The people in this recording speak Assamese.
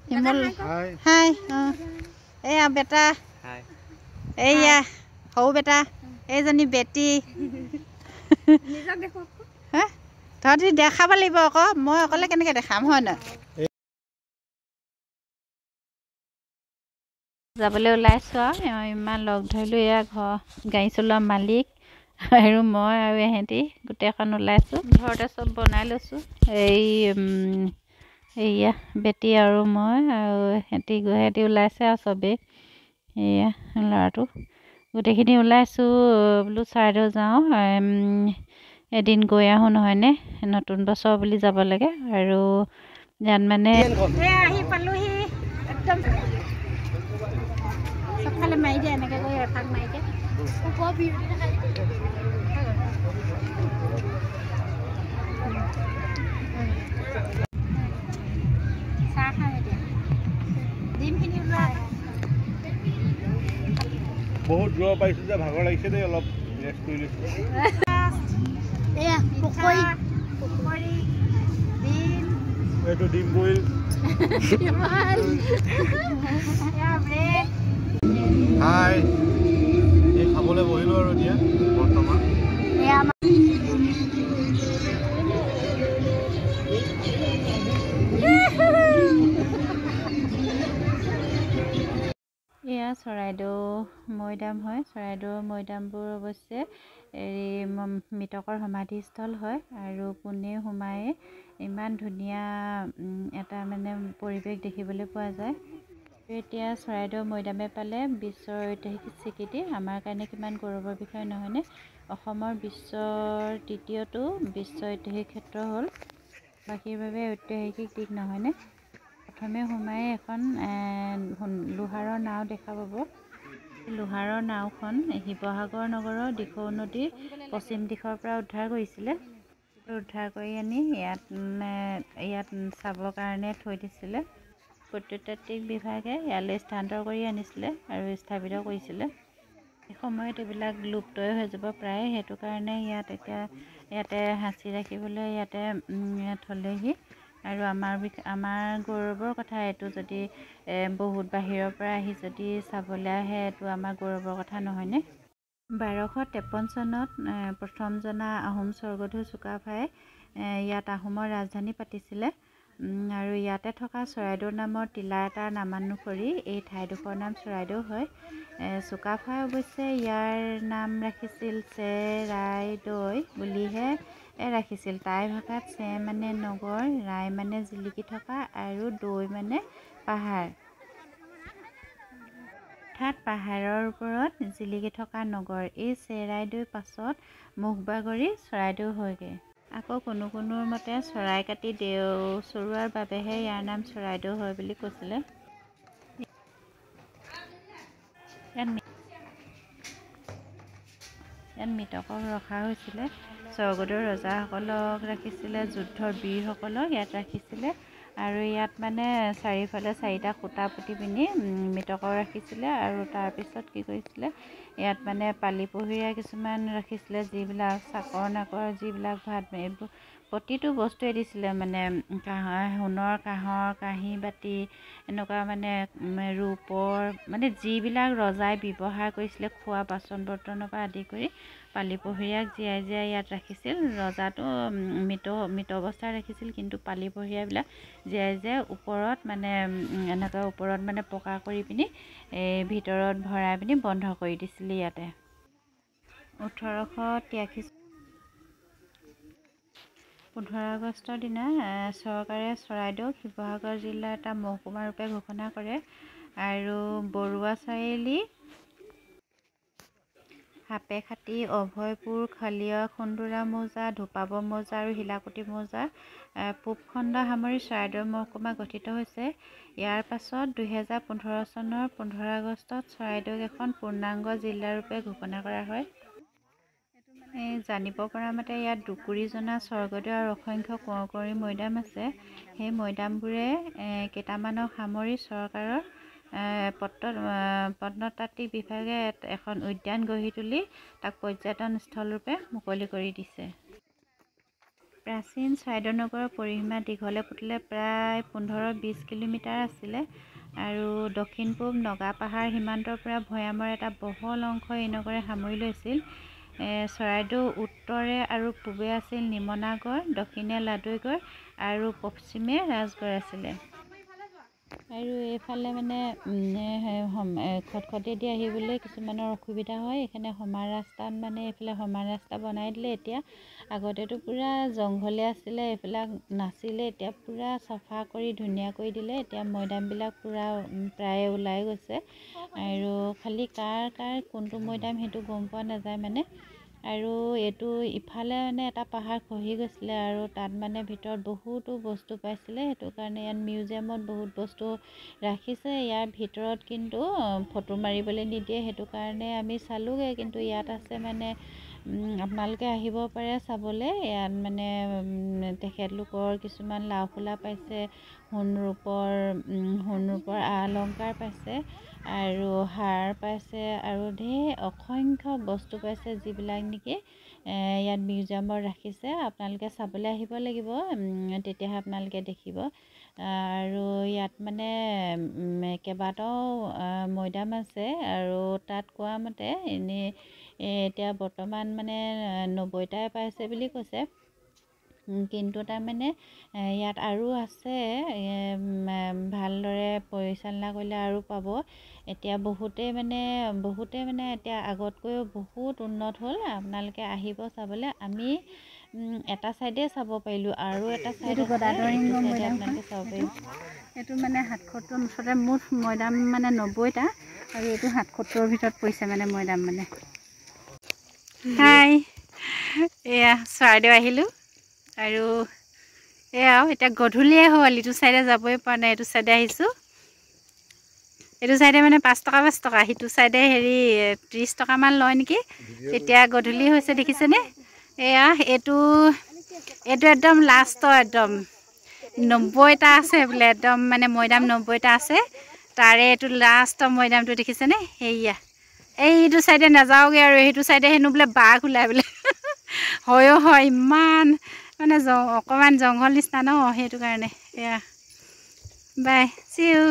শিমল হাই। অঁ, এয়া বেটা, এইয়া সৰু বেটা, এইজনী বেটি। হা, তহঁতি দেখাব লাগিব আকৌ, মই অকলে কেনেকৈ দেখাম হয় নহয়? যাবলৈ ওলাইছোঁ আৰু ইমান লগ ধৰিলোঁ। এয়া ঘৰ গাড়ী চলোৱা মালিক আৰু মই আৰু এহেঁতি গোটেইখন ওলাইছোঁ। ঘৰতে চব বনাই লৈছোঁ। এই এইয়া বেটি আৰু মই আৰু এহেঁতি ওলাইছে আৰু চবেই। এয়া ল'ৰাটো গোটেইখিনি ওলাইছোঁ। বোলো চৰাইদেউ যাওঁ, এদিন গৈ আহোঁ নহয়নে, নতুন বছৰ বুলি যাব লাগে। আৰু ইয়াত মানে আহি পালোহি, একদম চবফালে মাৰি দিয়ে এনেকৈ কৰি এফাক মাৰি দিয়ে। চাহ খাম এতিয়া, ডিমখিনি ওলোৱা। বহুত দূৰৰ পাইছোঁ যে ভাগৰ লাগিছে দেই, অলপ ৰেষ্ট কৰি লৈছোঁ। এয়া পকৰি, পকৰি, ডিম, এইটো ডিম বইল, ব্ৰেড। হাই, এই খাবলৈ বহিলোঁ আৰু এতিয়া বৰ্তমান। এয়া চৰাইদেউ মৈদাম হয়। চৰাইদেউ মৈদামবোৰ অৱশ্যে এই মৃতকৰ সমাধিস্থল হয় আৰু পোনে সোমায়ে ইমান ধুনীয়া এটা মানে পৰিৱেশ দেখিবলৈ পোৱা যায়। এতিয়া চৰাইদেউ মৈদামে পালে বিশ্বৰ ঐতিহাসিক স্বীকৃতি, আমাৰ কাৰণে কিমান গৌৰৱৰ বিষয় নহয়নে? অসমৰ বিশ্বৰ তৃতীয়টো বিশ্ব ঐতিহাসিক ক্ষেত্ৰ হ'ল বাসীৰ বাবে ঐতিহাসিক দিশ নহয়নে? প্ৰথমে সোমাই এখন লোহাৰৰ নাও দেখা পাব। লোহাৰৰ নাওখন শিৱসাগৰ নগৰৰ দিখৌ নদীৰ পশ্চিম দিশৰ পৰা উদ্ধাৰ কৰিছিলে। উদ্ধাৰ কৰি আনি ইয়াত চাবৰ কাৰণে থৈ দিছিলে। প্ৰত্নতাত্ত্বিক বিভাগে ইয়ালৈ স্থানান্তৰ কৰি আনিছিলে আৰু স্থাপিত কৰিছিলে। সময়ত এইবিলাক লুপ্তই হৈ যাব প্ৰায়, সেইটো কাৰণে ইয়াত এতিয়া ইয়াতে সাঁচি ৰাখিবলৈ ইয়াতে থ'লেহি। আৰু আমাৰ গৌৰৱৰ কথা এইটো, যদি বহুত বাহিৰৰ পৰা আহি যদি চাবলৈ আহে, এইটো আমাৰ গৌৰৱৰ কথা নহয়নে? 1253 চনত প্ৰথম জনা আহোম স্বৰ্গদেউ চুকাফাই ইয়াত আহোমৰ ৰাজধানী পাতিছিলে। আৰু ইয়াতে থকা চৰাইদেউ নামৰ টিলা এটাৰ নামানুসৰি এই ঠাইডোখৰৰ নাম চৰাইদেউ হয়। চুকাফাই অৱশ্যে ইয়াৰ নাম ৰাখিছিল চেৰাইদৈ বুলিহে ৰাখিছিল। টাই ভাষাত চে মানে নগৰ, ৰাই মানে জিলিকি থকা আৰু দৈ মানে পাহাৰ, অৰ্থাৎ পাহাৰৰ ওপৰত জিলিকি থকা নগৰ। এই চেৰাইদৈ পাছত মুখ বাগৰি চৰাইদেউ হয়গৈ। আকৌ কোনো কোনোৰ মতে চৰাই কাটি দেও চৰোৱাৰ বাবেহে ইয়াৰ নাম চৰাইদেউ হয় বুলি কৈছিলে। ইয়াত মৃতকক ৰখা হৈছিলে, স্বৰ্গদেউ ৰজাসকলক ৰাখিছিলে, যুদ্ধৰ বীৰসকলক ইয়াত ৰাখিছিলে। আৰু ইয়াত মানে চাৰিওফালে চাৰিটা খুঁটা পুতি পিনি মৃতকক ৰাখিছিলে। আৰু তাৰপিছত কি কৰিছিলে, ইয়াত মানে পালি পহৰীয়া কিছুমান ৰাখিছিলে, যিবিলাক চাকৰ নাকৰ যিবিলাক ভাত, এইবোৰ প্ৰতিটো বস্তুৱে দিছিলে। মানে সোণৰ কাঁহৰ কাঁহী বাতি, এনেকুৱা মানে ৰূপৰ মানে যিবিলাক ৰজাই ব্যৱহাৰ কৰিছিলে খোৱা বাচন বৰ্তনৰ পৰা আদি কৰি পালি পহৰীয়াক জীয়াই জীয়াই ইয়াত ৰাখিছিল। ৰজাটো মৃত মৃত অৱস্থাত ৰাখিছিল, কিন্তু পালি পহৰীয়াবিলাক জীয়াই জীয়াই ওপৰত মানে এনেকৈ ওপৰত মানে পকা কৰি পিনি এই ভিতৰত ভৰাই পিনি বন্ধ কৰি দিছিল ইয়াতে। 1883 15 আগষ্টৰ দিনা চৰকাৰে চৰাইদেউক শিৱসাগৰ জিলাৰ এটা মহকুমা ৰূপে ঘোষণা কৰে। আৰু বৰুৱা চাৰিআলি, সাপেখাতী, অভয়পুৰ, খালিয়া, খুন্দুৰা মৌজা, ধোপাবৰ মৌজা আৰু শিলাকুটি মৌজা পূব খণ্ড সামৰি চৰাইদেউ মহকুমা গঠিত হৈছে। ইয়াৰ পাছত 2015 চনৰ 15 আগষ্টত চৰাইদেউক এখন পূৰ্ণাংগ জিলাৰূপে ঘোষণা কৰা হয়। এই জানিব পৰা মতে ইয়াত দুকুৰিজনা স্বৰ্গদেউ আৰু অসংখ্য কোঁৱৰ কুঁৱৰী মৈদাম আছে। সেই মৈদামবোৰে কেইটামানক সামৰি চৰকাৰৰ প্ৰত্নতাত্ত্বিক বিভাগে এখন উদ্যান গঢ়ি তুলি তাক পৰ্যটন স্থলৰূপে মুকলি কৰি দিছে। প্ৰাচীন চৰাইদেউ নগৰৰ পৰিসীমা দীঘলে পুতলে প্ৰায় 15-20 কিলোমিটাৰ আছিলে। আৰু দক্ষিণ পূব নগা পাহাৰ সীমান্তৰ পৰা ভৈয়ামৰ এটা বহল অংশ এই নগৰে সামৰি লৈছিল। চৰাইদেউ উত্তৰে আৰু পূবে আছিল নিমনাগড়, দক্ষিণে লাদৈগড় আৰু পশ্চিমে ৰাজগড় আছিলে। আৰু এইফালে মানে খটখটিয়েদি আহিবলৈ কিছুমানৰ অসুবিধা হয়, এইকাৰণে সমান ৰাস্তাত মানে এইফালে সমান ৰাস্তা বনাই দিলে। এতিয়া আগতেতো পূৰা জংঘলে আছিলে, এইবিলাক নাছিলে, এতিয়া পূৰা চাফা কৰি ধুনীয়া কৰি দিলে। এতিয়া মৈদামবিলাক পূৰা প্ৰায়ে ওলাই গৈছে আৰু খালি কাৰ কাৰ কোনটো মৈদাম সেইটো গম পোৱা নাযায় মানে। আৰু এইটো ইফালে মানে এটা পাহাৰ খহি গৈছিলে আৰু তাত মানে ভিতৰত বহুতো বস্তু পাইছিলে, সেইটো কাৰণে ইয়াত মিউজিয়ামত বহুত বস্তু ৰাখিছে। ইয়াৰ ভিতৰত কিন্তু ফটো মাৰিবলৈ নিদিয়ে, সেইটো কাৰণে আমি চালোঁগৈ। কিন্তু ইয়াত আছে মানে আপোনালোকে আহিব পাৰে চাবলৈ। ইয়াত মানে তেখেতলোকৰ কিছুমান লাওখোলা পাইছে, সোণ ৰূপৰ আ অলংকাৰ পাইছে আৰু হাৰ পাইছে আৰু ঢেৰ অসংখ্য বস্তু পাইছে, যিবিলাক নেকি ইয়াত মিউজিয়ামত ৰাখিছে। আপোনালোকে চাবলৈ আহিব লাগিব, তেতিয়াহে আপোনালোকে দেখিব। আৰু ইয়াত মানে কেইবাটাও মৈদাম আছে আৰু তাত কোৱা মতে এনেই এতিয়া বৰ্তমান মানে 90টাই পাইছে বুলি কৈছে, কিন্তু তাৰমানে ইয়াত আৰু আছে। ভালদৰে পৰিচালনা কৰিলে আৰু পাব। এতিয়া বহুতেই মানে এতিয়া আগতকৈও বহুত উন্নত হ'ল। আপোনালোকে আহিব চাবলৈ। আমি এটা ছাইডে চাব পাৰিলোঁ আৰু এটা ছাইড এইটো আছে, গদাধৰ এইটো সিংহ ছাইডে মৈদামখন। আপোনালোকে চাব এইটো পাৰিব। এইটো মানে 770 মুঠতে মুঠ মৈদাম মানে 90টা আৰু এইটো 770ৰ ভিতৰত পৰিছে মানে মৈদাম মানে। হাই, এয়া চৰাইদেউ আহিলোঁ আৰু এয়া আৰু এতিয়া গধূলিয়ে হ'ল। ইটো চাইডে যাবই পৰা নাই, এইটো চাইডে আহিছোঁ। এইটো চাইডে মানে 5 টকা 5 টকা, সিটো চাইডে হেৰি 30 টকামান লয় নেকি। এতিয়া গধূলি হৈছে, দেখিছেনে? এয়া এইটো এইটো একদম লাষ্টৰ, একদম 90টা আছে বোলে, একদম মানে মৈদাম 90টা আছে, তাৰে এইটো লাষ্টৰ মৈদামটো দেখিছেনে? সেয়া এইটো চাইডে নাযাওঁগৈ আৰু সেইটো চাইডে হেনো বোলে বাঘ ওলাই বোলে। হয়ো হয়, ইমান মানে অকণমান জংঘল নিচিনা ন, সেইটো কাৰণে। এয়া বাই, চি ইউ।